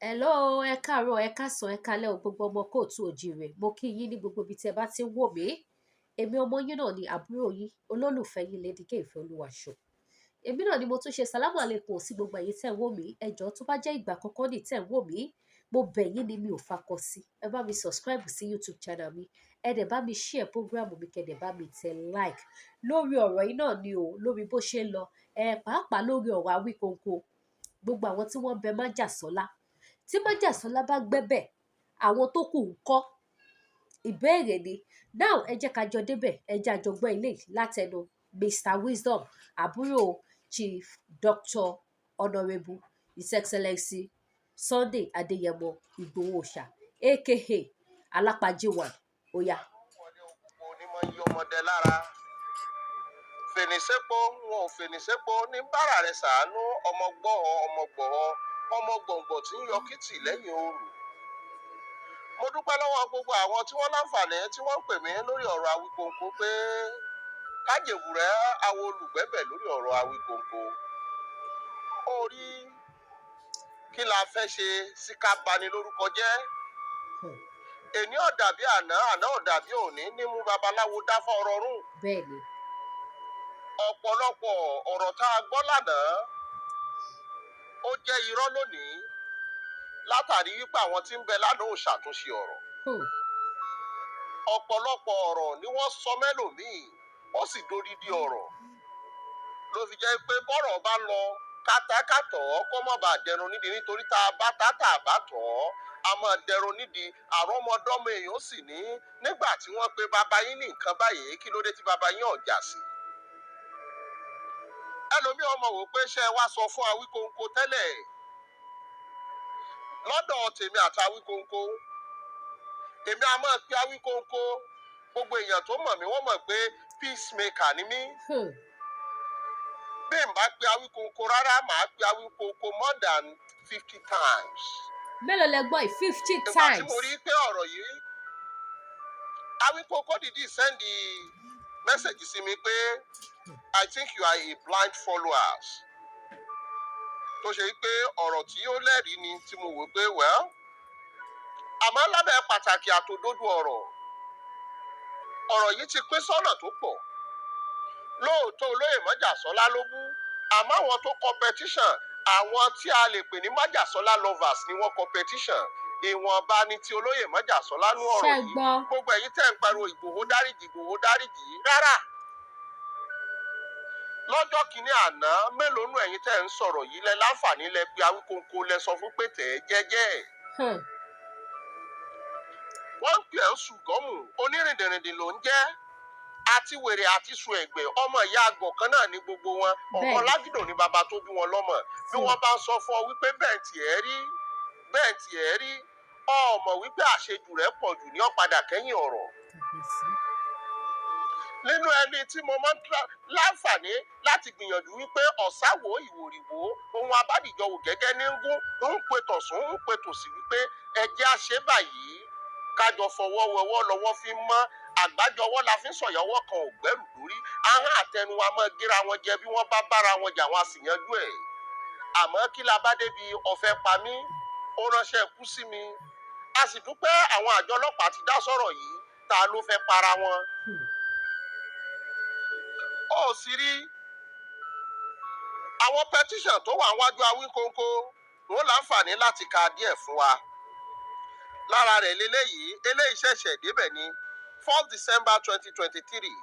Hello, ẹ káàárọ̀, ẹ káàsán, ẹ káalẹ́ o, gbogbo ọmọ káàárọ̀ oòjíire. Mo kí yín ní gbogbo ibi tí ẹ bá ti ń wò mí. Èmi ọmọ yín náà ni, àbúrò yín, olólùfẹ́ yín, Lady K Ìfẹ́ Olúwaṣọ. Èmi náà ni mo tún ṣe sálámù àlékún sí gbogbo ẹ̀yin tẹ́ ń wò mí. Ẹ jọ̀ọ́, tó bá jẹ́ ìgbà àkọ́kọ́ ní tẹ́ ń wò mí, mo bẹ̀ yín ni, mi ò fakọ sí. Ẹ bá mi subscribe sí YouTube channel mi, ẹ dẹ̀ bá mi share program mi, kẹ́ dẹ̀ bá mi tẹ like lórí ọ̀rọ̀ yìí náà ni o, lórí bó ṣe ń lọ, ẹ pàápàá lórí ọ̀rọ̀ Awíkonko. Gbogbo àwọn tí wọ́n bẹ májàsọ́lá, tí májàsọ́lá bá gbẹ́bẹ̀, àwọn tó kù ń kọ́? Ìbéèrè ni. Now, ẹ jẹ́ ká jọ débẹ̀, ẹ jẹ́ àjọ gbọ́ ilé látẹnu Mr Wisdom, àbúrò Chief Doctor Honourable His Excellency Sunday Adéyẹmọ Ìgbòho Òòṣà, aka Alápàjì one. Oya. Onímọ̀ yí ọmọdé lára fèrèsépò, wọn ò fèrèsépò ní bára rẹ̀ sàánú ọmọ gbọ́họ, ọmọ gbọ̀họ, ọmọ gbọ̀ngbọ̀ tí ń yọ kìtì lẹ́yìn oòrùn. Mo dúpẹ́ lọ́wọ́ gbogbo àwọn tí wọ́n láǹfààní tí wọ́n ń pè mí lórí ọ̀rọ̀ Awíkonko pé kájèwùrẹ́ awo olùgbẹ́bẹ̀ lórí ọ̀rọ̀ Awíkonko. Orí kí la fẹ́ ṣe sí ká bani lórúkọ jẹ́? Èní ò dàbí àná, àná ò dàbí òní ní mú babaláwo dáfọ́ ọ̀rọ̀ rùn. bẹ́ẹ̀ ni Ọ̀pọ̀lọpọ̀ ọ̀rọ̀ tá a gbọ́ lánàá, ó jẹ́ irọ́ lónìí, látàrí wípé àwọn tí ń bẹ lánàá ò ṣàtúnṣe ọ̀rọ̀. Ọ̀pọ̀lọpọ̀ ọ̀rọ̀ ni wọ́n sọ mẹ́lòmíì, ó sì dodidi ọ̀rọ̀. Ló fi jẹ́ pé bọ́rọ̀ bá lọ kátàkátọ̀, kó má bàa dẹrun nídìí, nítorí tá a bá tá a bá tọ̀ ọ́, a máa dẹrun nídìí. Àrọ́mọdọ́mọ èèyàn sì ní nígbà tí wọ́n pe bàbá yín ní nǹkan báyìí, kí ló dé tí bàbá yín ọ̀jà sí? Ẹlòmíì ọmọ wò pé ṣé ẹ wá sọ fún Awíkonko tẹ́lẹ̀. Lọ́dọ̀ tèmi àti Awíkonko, èmi a máa pe Awíkonko. Gbogbo èèyàn tó mọ̀ mí, wọ́n mọ̀ pé peacemaker ni mí. Bí n bá pe Awíkonko rárá, màá pe Awíkonko more than 50 times. Mélòó lẹ gbọ́ yìí? 50 Ìgbà tí times. mo rí pé ọ̀rọ̀ yìí, Awíkonko dìídì send message sí mi pé, "I think you are a blind followers," tó ṣe pé ọ̀rọ̀ tí ó lẹ́rìí ni tí mo wò pé, well, àmọ́ lábẹ́ pàtàkì àtòdodo ọ̀rọ̀, ọ̀rọ̀ yìí ti pín sọ́nà tó pọ̀. Lóòótọ́, olóyè Májàsọ́lá ló bú, àmọ́ àwọn tó kọ petition, àwọn tí a lè pè ní Májàsọ́lá lovers ni wọ́n kọ petition. Ìwọ̀nba ni ti olóyè Májàsọ́lá nú ọ̀rọ̀ Ṣé yìí. gbọ́? Gbogbo ẹ̀yin tẹ́ ń pariwo "Ìgbòho dáríjì, Ìgbòho dáríjì," rárá. Lọ́jọ́ kìíní àná, mélòó nú ẹ̀yin tẹ́ ń sọ̀rọ̀ yìí lẹ láǹfààní lẹ pé Awíkonko, lẹ sọ fún pé tẹ̀ ẹ́ jẹ́jẹ́ ẹ̀? Wọ́n ń pè ẹ́ ṣùgọ́mù, onírìndìnrìndìn ló ń jẹ́, àti wèrè àti sùn ẹ̀gbẹ́, ọmọ ìyá àgọ̀ kan náà ní gbogbo wọn. Ọ̀kan lágídò ní bàbá tó bí wọn lọ́mọ. Bí wọ́n bá ń sọ fún ọ wípé bẹ́ẹ̀ tiẹ̀ rí, bẹ́ẹ̀ tiẹ̀ rí, ọmọ wípé àṣejù rẹ̀ pọ̀ jù ní ọ̀padà kẹ́yìn ọ̀rọ̀. Kàbíyèsí. Nínú ẹni tí mo máa ń láǹfààní láti gbìyànjú wípé ọ̀sáwò ìwòrìwò ohun abádìjọwò gẹ́gẹ́ ní ń gún, ń pe tọ̀sún, ń pe tòsì wípé ẹjẹ́ àṣẹ báyìí, kájọ fọwọ́ wẹwọ́ lọ́wọ́ fi mọ́, àgbájọwọ́ la fi ń sọ̀yọ́wọ́ kan ò gbẹ́rù lórí. Ahọ́n àtẹnu wa máa géra wọn jẹ, bí wọ́n bá bára wọn jà, wọn a sì yanjú ẹ̀. Àmọ́ kí la bá débi ọ̀fẹ́ pa mí, ó ránṣẹ́ kú sí mi. A sì dúpẹ́, àwọn àjọ ọlọ́pàá ti dá sọ̀rọ̀ yìí. Ta ló fẹ́ para wọn? Ó sì rí àwọn petition tó wà wájú Awíkonko, wọn láǹfààní láti ka díẹ̀ fún wa lára rẹ̀ lélẹ́yìí. Eléyìí ṣẹ̀ṣẹ̀ débẹ̀ ní 4 December 2023.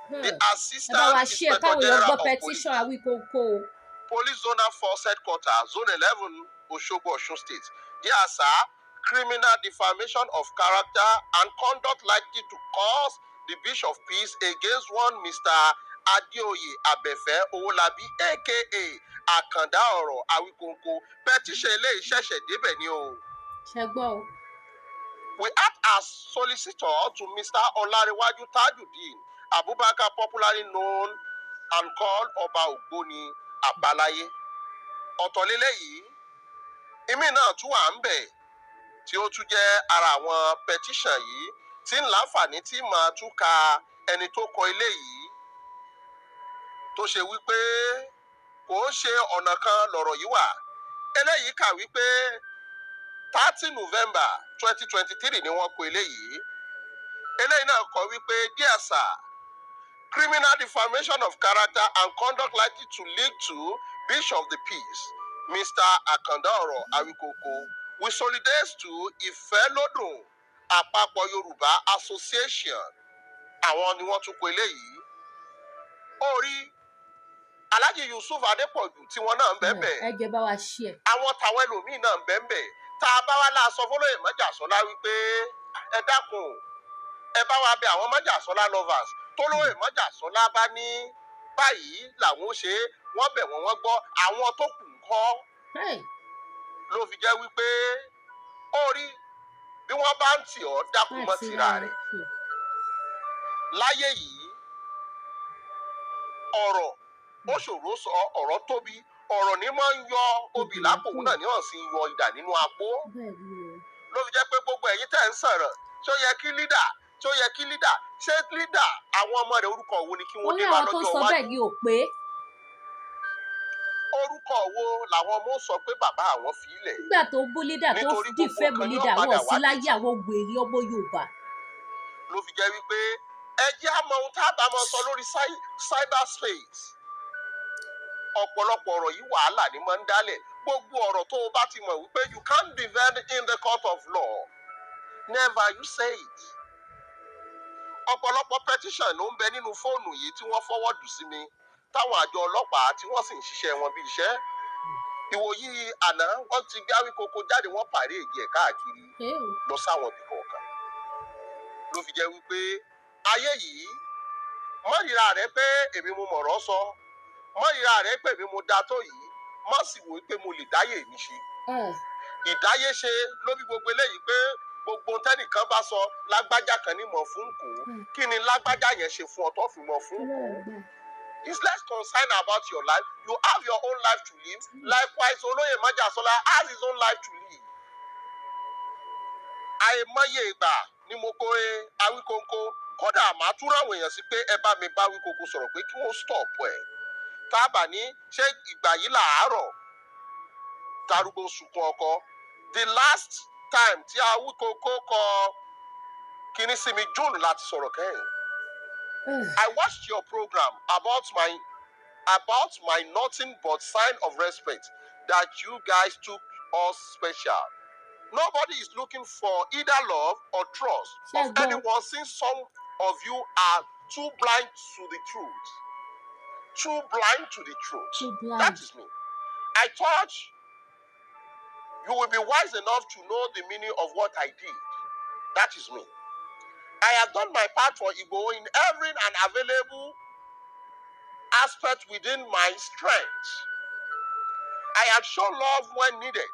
The Ẹ bá Assistant wa share Inspector káwọn èèyàn General gbọ́ of Police, petition Awíkonko o. Police Zonal Force Headquarters, Zone 11, Osogbo, Osun State. Dear sir, criminal defamation of character and conduct likely to cause the breach of peace against one Mr. Adeoye Abefe Owolabi, aka Àkàndá Ọ̀rọ̀ Awikonko. Petition eléyìí ṣẹ̀ṣẹ̀ débẹ̀ ni o. Ṣe gbọ́ o. We act as solicitor to Mr. Olarewaju Tajudeen Abubakar, popularly known and called Ọba Ògbóni Àbáláyé. Ọ̀tọ̀ lélẹ́yìí, ìmí náà tún wà ń bẹ̀ tí ó tún jẹ́ ara àwọn petition yìí tí ń láǹfààní tí màá tún ka ẹni tó kọ ilé yìí, tó ṣe wípé kò ń ṣe ọ̀nà kan lọ̀rọ̀ yìí wà. Eléyìí kà wípé 30 November 2023 ni wọ́n kọ eléyìí. Eléyìí náà kọ wípé, "Dear sir, criminal defamation of character and conduct likely to lead to breach of the peace. Mr. Akanda Oro Awikoko, we solidarize to Ìfẹ́lódùn Àpapọ̀ Yorùbá Association." Àwọn ni wọ́n tún kọ eléyìí. Orí Alhaji Yusuf Adépọ̀jù tí wọ́n náà ń bẹ́ẹ̀ bẹ́ẹ̀. Ẹ jẹ́ bá wa share. Àwọn tàwọn ẹlòmíín náà ń bẹ́ẹ̀ bẹ́ẹ̀. Tá a bá wá láàsọ fọlọ́yè májàsọ́lá wípé ẹ dákun, ẹ bá wa bẹ àwọn májàsọ́lá lovers tó lóye májàsọ́lá bá ní báyìí làwọn ó ṣe é, wọ́n bẹ̀ wọ́n, wọ́n gbọ́, àwọn tó kù ń kọ́? Hey. Ló fi jẹ́ wípé ó rí bí wọ́n bá ń tì ọ́, dákun mọ́ tìra rẹ̀ láyé yìí. Ọ̀rọ̀ ó ṣòro sọ, ọ̀rọ̀ tóbi, ọ̀rọ̀ ní máa ń yọ obì lápò, òun náà ní hàn sí yọ idà nínú apó. Bẹ́ẹ̀ ni o. Ló fi jẹ́ pé gbogbo ẹ̀yin tẹ́ ń sọ̀rọ̀, tí ó yẹ kí leader, tí ó yẹ kí leader ṣé leader, àwọn ọmọ rẹ̀, orúkọ wo ni kí wọ́n Orí dé bá àwọn tó lọ́jọ́ sọ iwájú? bẹ́ẹ̀ ni ò pé. Orúkọ wo làwọn ọmọ sọ pé bàbá àwọn fi ilẹ̀? Nígbà tó ń bú leader, tó Nítorí gbogbo defame nǹkan ni ó leader, padà wọn sí wá láyé àwọn wèrè ọmọ Yorùbá. Ló fi jẹ́ wípé ẹ jẹ́ á mọ ohun tá a bá máa sọ lórí cyber space. Ọ̀pọ̀lọpọ̀ ọ̀rọ̀ yìí, wàhálà ni máa ń dálẹ̀. Gbogbo ọ̀rọ̀ tó o bá ti mọ̀ wípé you can't defend in the court of law, never you say it. Ọ̀pọ̀lọpọ̀ petition ló ń bẹ nínú fóònù yìí tí wọ́n forward sí mi, táwọn àjọ ọlọ́pàá tí wọ́n sì ń ṣiṣẹ́ wọn bí iṣẹ́. Ìwòyí àná, wọ́n ti gbé Awíkoko jáde, wọ́n pàrọ̀ èdè ẹ̀ káàkiri lọ sáwọn ibì kọ̀ọ̀kan. Ló fi jẹ́ wípé ayé yìí, mọ́rìíra rẹ pé èmi mo mọ̀rọ̀ sọ, mọ́rìíra rẹ pé èmi mo da tó yìí, má sì wò pé mo lè dáyé mi ṣe. Ìdáyé ṣe ló bí gbogbo eléyìí, pé gbogbo tẹ́nìkan bá sọ, lágbájá kan ní mọ̀ fún kò. Kí ni lágbájá yẹn ṣe fún ọ tó fi mọ̀ fún kò? It's less concerned about your life. You have your own life to live. Likewise, Olóyè Májàsọ́lá has his own life to live. Àìmọye ìgbà ni mo kó e Awíkóńkó, kódà màá tún ráwọn èèyàn sí pé ẹ bá mi bá Awíkóńkó sọ̀rọ̀ pé kí wọ́n stop ẹ̀. Tábà ní ṣé ìgbà yìí làárọ̀ tarúgbó sunkún ọkọ. The last time tí Awíkóńkó kọ kíní sí mi, June láti sọ̀rọ̀ kẹ́yìn. I watched your program about my nothing but sign of respect that you guys took us special. Nobody is looking for either love or trust Ṣé of gbọ́? anyone, since some of you are too blind to the truth. Too blind to the truth. Too That blind. is me. I thought you will be wise enough to know the meaning of what I did. That is me. I have done my part for Igboho in every and available aspect within my strength. I have shown love when needed,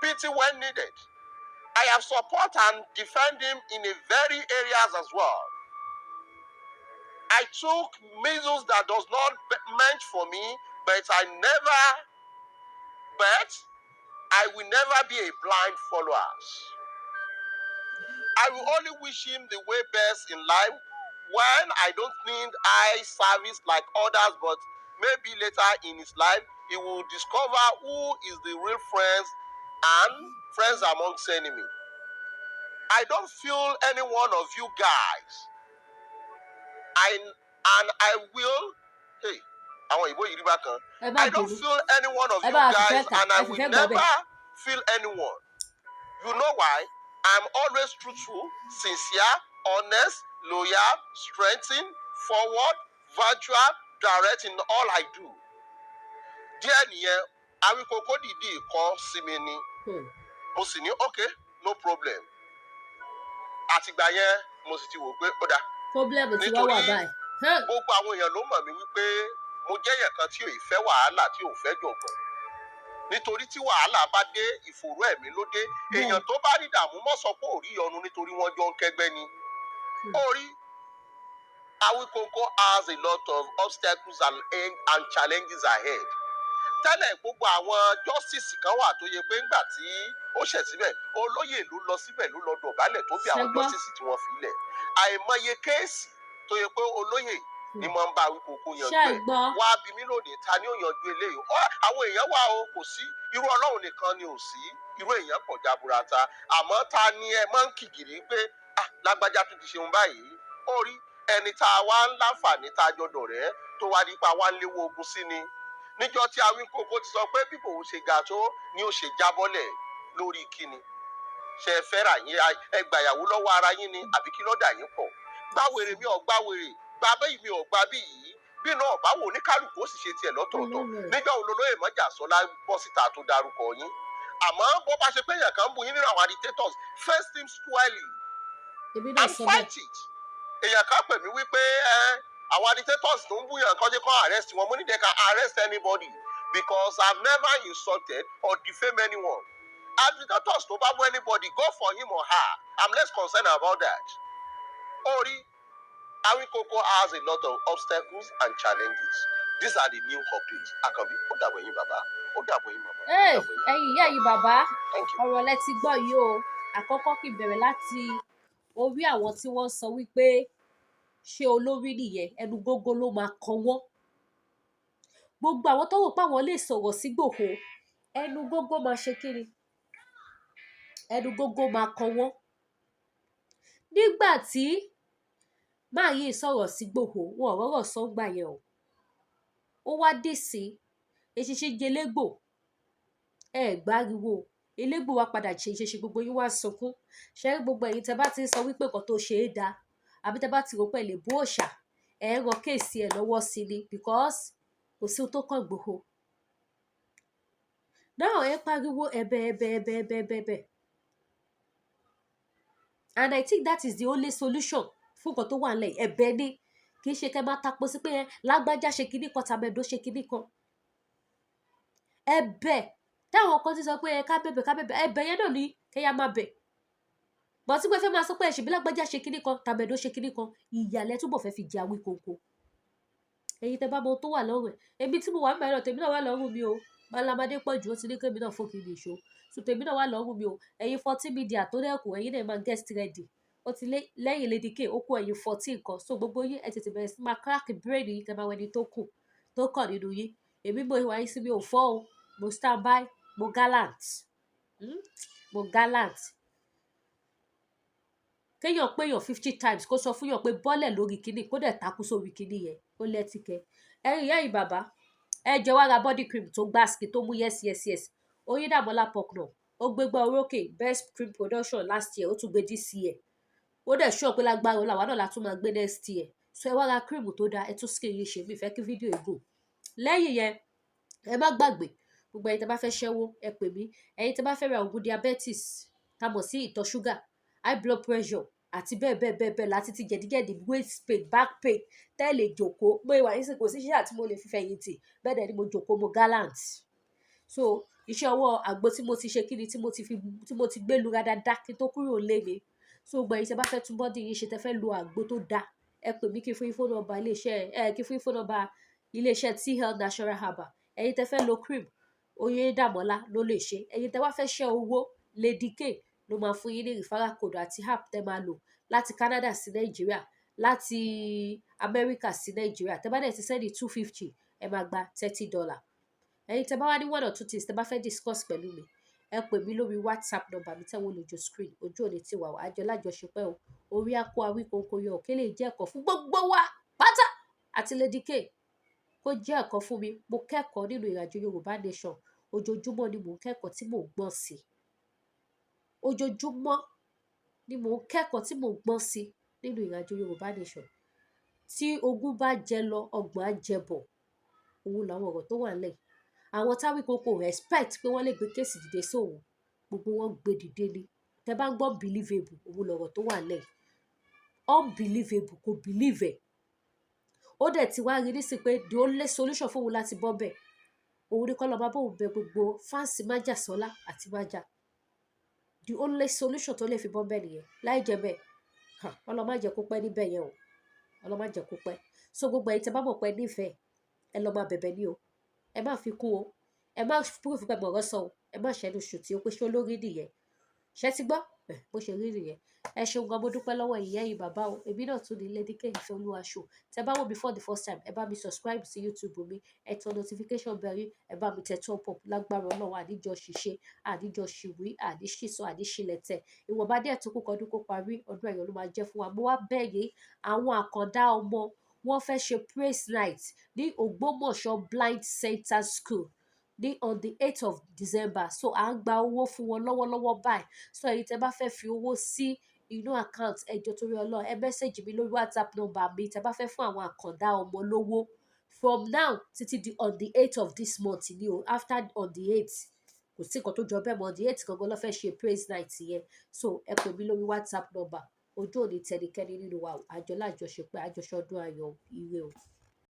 pity when needed. I have support and defend him in a very areas as well. I took measles that does not meant for me, but I will never be a blind followers. I will only wish him the way best in life when I don't need eye service like others, but maybe later in his life he will discover who is the real friends and friends amongst enemy. I don't feel any one of you guys. I and I will, hey, àwọn ìbò yìí rí bákan. Ẹ má I don't bínú. feel any one of Ẹ you bá wa guys fìfẹ́ kà and I ẹ will fìfẹ́ gbà never bẹ́ẹ̀. feel anyone. You know why? I'm always truthful, sincere, honest, loyal, strengthened, forward, virtual, direct in all I do. Díẹ̀ nìyẹn, Awíkókó dìídì kọ sí mi ni. Mo sì ní okay, no problem. Àtìgbà yẹn, mo sì ti wò pé ó dáa. Problem ti wá wà Nítorí báyìí. gbogbo àwọn èèyàn ló mọ̀ mí wípé mo jẹ́ èèyàn kan tí ò fẹ́ wàhálà, tí ò fẹ́ jọ̀gbọ̀n. Nítorí tí wàhálà bá dé, ìfòòró ẹ̀mí ló dé. Èèyàn tó bá rí dààmú mọ́ sọ pé ò rí ìyọnu, nítorí wọ́n jọ ń kẹ́gbẹ́ ni. Ó rí Awíkóńkó has a lot of obstacles and challenges ahead. Tẹ́lẹ̀, gbogbo àwọn justice kan wà tó yẹ pé ńgbà tí ó ṣẹ̀ síbẹ̀, olóyè ló lọ síbẹ̀, ló lọ dọ̀bálẹ̀ tó bí àwọn Ṣẹgbọ́. justice tí wọ́n fi lẹ̀. Àìmọye case tó yẹ pé olóyè Ni mo ń bá Awíkókó yanjú Ṣé ẹ ẹ̀. Gbọ́? Wá bí mi lónìí, ta ni ó yanjú eléyìí? Àwọn èèyàn wà o, kò sí irú Ọlọ́run nìkan ni ò sí, irú èèyàn pọ̀ jaburata. Àmọ́ ta ni ẹ máa ń kìgìrì pé, ah, lágbájá tún ti ṣeun báyìí? Ó rí ẹni tá a wá ń láǹfààní tá a jọ dọ̀rẹ́ tó wá nípa wá ń léwó ogun sí ni níjọ́ tí Awíkókó ti sọ pé bí kò ṣe ga tó ni ó ṣe jábọ́lẹ̀ lórí kíni. Ṣe ẹ fẹ́ rà yín, ẹ gbàyàwó lọ́wọ́ ara yín ni, àbí kí ló dà yín pọ̀? Gbáwèrè mi ò gbáwèrè, gbà bẹ́ẹ̀ mi ò gbà bí yìí bí náà báwo, oníkálukú ó sì ṣe tiẹ̀ lọ́tọ̀ọ̀tọ̀. Olóyè. Níjọ́ olólóyè Mọ́jàsọ́lá bọ́ síta tó darúkọ yín? Àmọ́ bó bá ṣe pé èèyàn kan ń bu yín nínú àwọn agitators, face him squarely Èmi náà and sọ bẹ́ẹ̀. fight it. Èèyàn kan pè mí wípé ẹ àwọn agitators tó ń búyàn kan jẹ́ kán arrest wọn. Mo ní they can arrest anybody because I've never insulted or defamed anyone. Agitators tó bá bú anybody, go for him or her. I'm less concerned about that. Orí Awíkókó has a lot of obstacles and challenges. These are the new updates. Àkànbí, ó dàbọ̀ yín bàbá, ó dàbọ̀ yín màmá, ó Hey, dàbọ̀ yín. Ẹ̀yin ìyá yìí, bàbá, Thank you. ọ̀rọ̀ lẹ ti gbọ́ yìí o. Àkọ́kọ́, kí n bẹ̀rẹ̀ láti orí àwọn tí wọ́n sọ wípé ṣé olórí nìyẹn, ẹnu gógó ló máa kan wọ́n. Gbogbo àwọn tó rò pé àwọn lè sọ̀rọ̀ sí Ìgbòho, ẹnu gógó máa ṣe kíni, ẹnu gógó máa kan wọ́n. Nígbà tí máa yìí sọ̀rọ̀ sí Ìgbòho, wọn ò rọ́rọ̀ sọ gbà yẹn o. Ó wá dé sí eṣinṣin jẹ elégbò, ẹ gbáriwo elégbò wa padà ṣe ìṣeṣe, gbogbo yín wá sunkún. Ṣe rí gbogbo ẹ̀yin tẹ́ bá ti ń sọ wípé nǹkan tó ṣe é da, àbí tẹ́ bá ti rò pé ẹ lè bú òòṣà, ẹ ń ran case ẹ lọ́wọ́ sí ni, because kò sí ohun tó kàn Ìgbòho náà. Ẹ pariwo ẹ̀bẹ̀, ẹ̀bẹ̀, ẹ̀bẹ̀, ẹ̀bẹ̀, ẹ̀bẹ̀, ẹ̀bẹ̀, and I think that is the only solution fún nǹkan tó wà nílẹ̀ yìí. Ẹ̀bẹ̀ ni, kì í ṣe kẹ́ máa tapo sí pé ẹ lágbájá ṣe kinní kan, tàmẹ̀dó ṣe kinní kan. Ẹ̀bẹ̀ táwọn kan ti sọ pé ẹ ká bẹ̀bẹ̀, ká bẹ̀bẹ̀, ẹ̀bẹ̀ yẹn náà ni kẹ́yà máa bẹ̀ bọ̀ tí pé fẹ́ máa sọ pé ẹ̀ṣẹ̀ bí lágbájá ṣe kinní kan, tàmẹ̀dó ṣe kinní kan, ìyàlẹ́ túbọ̀ fẹ́ fi jẹ Awíkókó. Ẹ̀yin tẹ́ bá mọ ohun tó wà lọ́rùn ẹ̀, èmi tí mo wà mẹ́rin, tèmi náà wà lọ́rùn mi o. Malamade pọ̀ jù, ó ti ní kémi náà fòkì nìṣó, so tèmi náà wà lọ́rùn mi o. Ẹ̀yin 14 media tó dẹ́kun, ẹ̀yin náà máa get ready. Ó ti lé lẹ́yìn Lady K, ó kó ẹ̀yin 14 kan, so gbogbo yín, ẹ tètè bẹ̀rẹ̀ sí máa crack brain yín, kẹ́ máa wẹni tó kù tó kàn nínú yín. Èmi mo ìwà yín sí mi ò fọ́ o. Mo stand by, mo gallant, Mo gallant. Kéèyàn péyàn 50 times, kó sọ fún yàn pé bọ́lẹ̀ lórí kinní, kó dẹ̀ takú sórí kinní yẹn, ó lẹ́tìkẹ́. Ẹ̀yin ìyá yìí, bàbá, ẹ jẹ́ wá ra body cream tó gbáàsì, tó mú yes. Oyindamola Pokno, ó gbégbá orókè best cream production last year, ó tún gbé this year, ó dẹ̀ sure pé lágbára ọlọ́wà náà la tún máa gbé next year. So ẹ wá ra cream tó dáa, ẹ tún skin yìí ṣe. Mi fẹ́ kí fídíò yìí gùn. Lẹ́yìn yẹn, ẹ má gbàgbé, gbogbo ẹ̀yin tẹ́ bá fẹ́ ṣẹ́wó, ẹ pè mí. Ẹ̀yin tẹ́ bá fẹ́ ra oògùn diabetes tá mọ̀ sí ìtọ̀ ṣúgà, high blood pressure àti bẹ́ẹ̀ bẹ́ẹ̀ bẹ́ẹ̀ bẹ́ẹ̀, láti ti jẹ̀díjẹ̀dí, waist pain, back pain, tẹ́ lè jòkó pé ìwà yín sì kò sí iṣẹ́ àti mo lè fi fẹ̀yìntì. Bẹ́ẹ̀ dẹ̀ ni mo jòkó, mo gallant. So iṣẹ́ ọwọ́ àgbo tí mo ti ṣe kí ni, tí mo ti fi, tí mo ti gbé lura dáadáa kí n tó kúrò lé mi. So gbogbo ẹ̀yin tẹ́ bá fẹ́ tún body yín ṣe, tẹ́ fẹ́ lo àgbo tó dáa, ẹ pè mí kí n fún yín phone number iléeṣẹ́ ẹ, kí n fún yín phone number iléeṣẹ́ T Health Natural Herbal. Ẹ̀yin tẹ́ fẹ́ lo cream, Oyindamola ló lè ṣe. Ẹ̀yin tẹ́ wá fẹ́ ṣẹ́ owó, Lady K ló máa fún yín ní referral code àti app tẹ́ máa lò láti Canada sí Nàìjíríà, láti Amẹ́ríkà sí Nàìjíríà. Tẹ́ bá dẹ̀ ti send 250, ẹ máa gba $30. Ẹ̀yin tẹ́ bá wá ní one or two things tẹ́ bá fẹ́ discuss pẹ̀lú mi, ẹ pè mí lórí WhatsApp number mi tẹ́ wọ́n lójú screen. Ojú òní ti wà, àjọ lájọṣepẹ́ o. Orí á kó Awíkóńkó yọ. Kí lè jẹ́ ẹ̀kọ́ fún gbogbo wa pátá àti Lady K, kó jẹ́ ẹ̀kọ́ fún mi. Mo kẹ́kọ̀ọ́ nínú ìrìnàjò Yorùbá Nation. Ojoojúmọ́ ni mò ń kẹ́kọ̀ọ́ tí mò ń gbọ́n sí. Ojoojúmọ́ ni mò ń kẹ́kọ̀ọ́ tí mò ń gbọ́n sí nínú ìrìnàjò Yorùbá Nation. Tí ogún bá jẹ lọ, ọgbọ̀n á jẹ bọ̀. Òun làwọn ọ̀rọ̀ tó wà nílẹ̀. Àwọn t'Áwíkókó expect pé wọ́n lè gbé case dìde sóhun, gbogbo wọn gbé dìde ni. Tẹ́ bá ń gbọ́ believable, òun lọ̀rọ̀ tó wà nílẹ̀. Unbelievable, kò believe ẹ̀. Ó dẹ̀ ti wá rí nísìn pé the only solution fóun láti bọ́ bẹ̀, òun ní kọ́ lọ́ọ́ bá bóun bẹ gbogbo fans májàsọ́lá àti májà. The only solution tó lè fi bọ́ bẹ́ẹ̀ nìyẹn. Láì jẹ́ bẹ́ẹ̀, ọlọ́ má jẹ́ kó pẹ́ níbẹ̀ yẹn o, ọlọ́ má jẹ́ kó pẹ́. So gbogbo ẹ̀yin tẹ́ bá mọ̀ pé nífẹ̀ẹ́, ẹ lọ́ máa bẹ̀bẹ̀ ní o. Ẹ má fi kún o, ẹ má proof pé mọ̀rọ̀ sọ o, ẹ má ṣẹ́nu ṣùtì o pé ṣé olórí nìyẹn. Ṣé ti gbọ́? Bó ṣe rí nìyẹn. Ẹ ṣeun gan, mo dúpẹ́ lọ́wọ́ ìyá yìí, bàbá o. Èmi náà tún ní Lady K Ìfẹ́ Olúwa Show. Tẹ bá wò mí for the first time, ẹ bá mi subscribe sí YouTube mi, ẹ tẹ notification bell yín, ẹ bá mi tẹ top up. Lágbára Ọlọ́run, àníjọ ṣiṣẹ́, àníjọ ṣìwí, àníṣìsọ, àníṣìlẹ̀tẹ̀. Ìwọ̀nba díẹ̀ tó kù kọdún kó parí, ọdún ẹ̀yọ̀ ló máa jẹ́ fún wa. Mo wá bẹ̀ yín, àwọn àkàndá ọmọ wọ́n fẹ́ ṣe praise night ní Ògbómọ̀ṣọ́ Blind Center School ní on the 8th of December. So à ń gba owó fún wọn lọ́wọ́lọ́wọ́ báyìí. So ẹ̀yin tẹ́ bá fẹ́ fi owó sí inú account, ẹ jọ̀ọ́, torí Ọlọ́run, ẹ message mi lórí WhatsApp number mi. Tẹ́ bá fẹ́ fún àwọn àkàndá ọmọ lówó from now títí di on the 8th of this month ni o. After on the 8th, kò sí nǹkan tó jọ bẹ́ẹ̀ mọ́. On the 8th gangan ló fẹ́ ṣe praise night yẹn. So ẹ pè mí lórí WhatsApp number. Ojú òní tẹnikẹ́ni nínú wa o. Àjọ lájọṣepẹ́, àjọṣọdún ayọ̀, ire o.